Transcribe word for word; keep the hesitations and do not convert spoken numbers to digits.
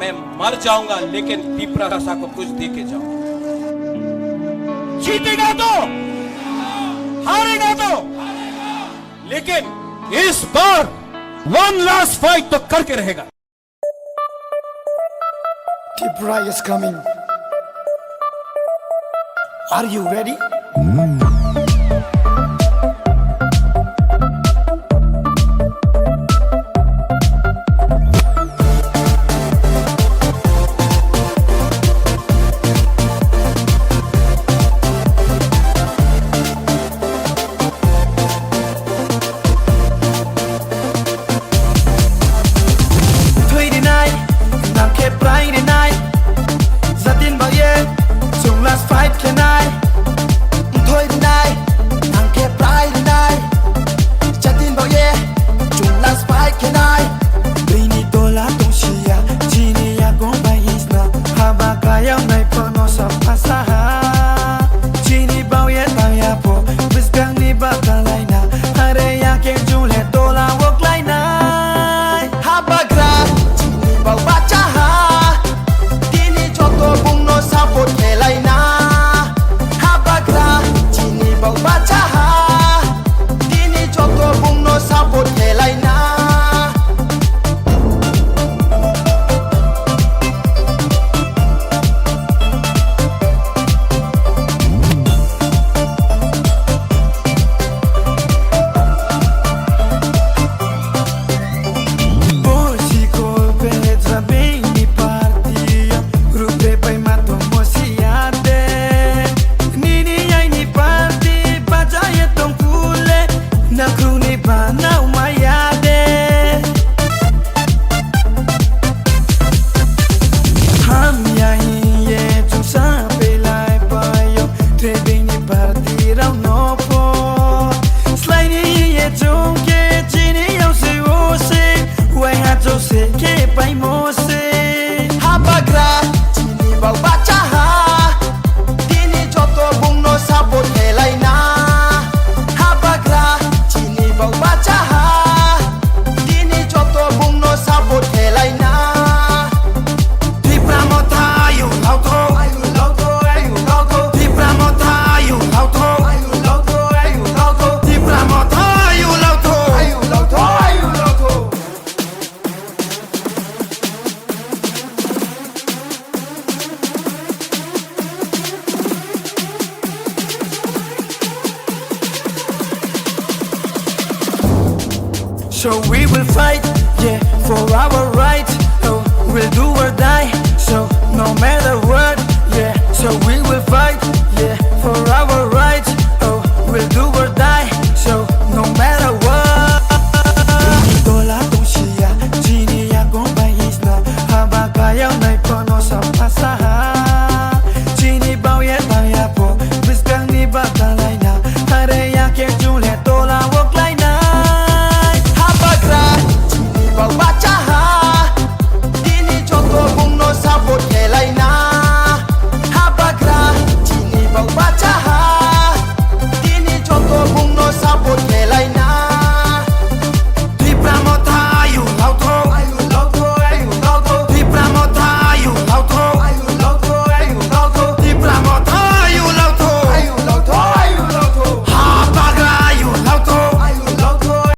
मैं मर जाऊंगा, लेकिन तिपरा भाषा को कुछ दे के जाऊंगा। जीतेगा तो, हारेगा तो, लेकिन इस बार वन लास्ट फाइट तो करके रहेगा। Tipra is coming. Are you ready? Thwi rinai, nang khe prai rinai. Jatin baye, chwng last fight khenai. Thwi rinai, nang khe prai rinai. Jatin baye, chwng last fight khenai. Bini tola tongsiya, chini yakung bai hisna. Haba kayang nai phano sa phasaha. Chini bauye tangya pho, bwskangni bakalaina. Are ya khe jule tola o klainai. Habagra, chini bau bachaha. Tini joto bungno support khelaina. Habagra, chini bau bachaha. Tini joto bungno support khelaina. Bo sikol petra bini party, rupe pai mato mosiate. Nini aini party, bajaye tongkule, nakruni banau mayade. Hamya hiye chungsa belai payo, trebini party rao no po. Slaini hiye chungke chini yao se o se, wai ha cho se ke pai mo se. Habagra chini bau bachaha, tini joto bungno support khelaina. Habagra chini bau bachaha. Tini joto bungno support khelaina. Tipra Motha, ayu lautho. Ayu lautho, ayu lautho. Tipra Motha, ayu lautho. Ayu lautho, ayu lautho. Tipra Motha, ayu lautho. Ayu lautho, ayu lautho. So we will fight, yeah, for our rights.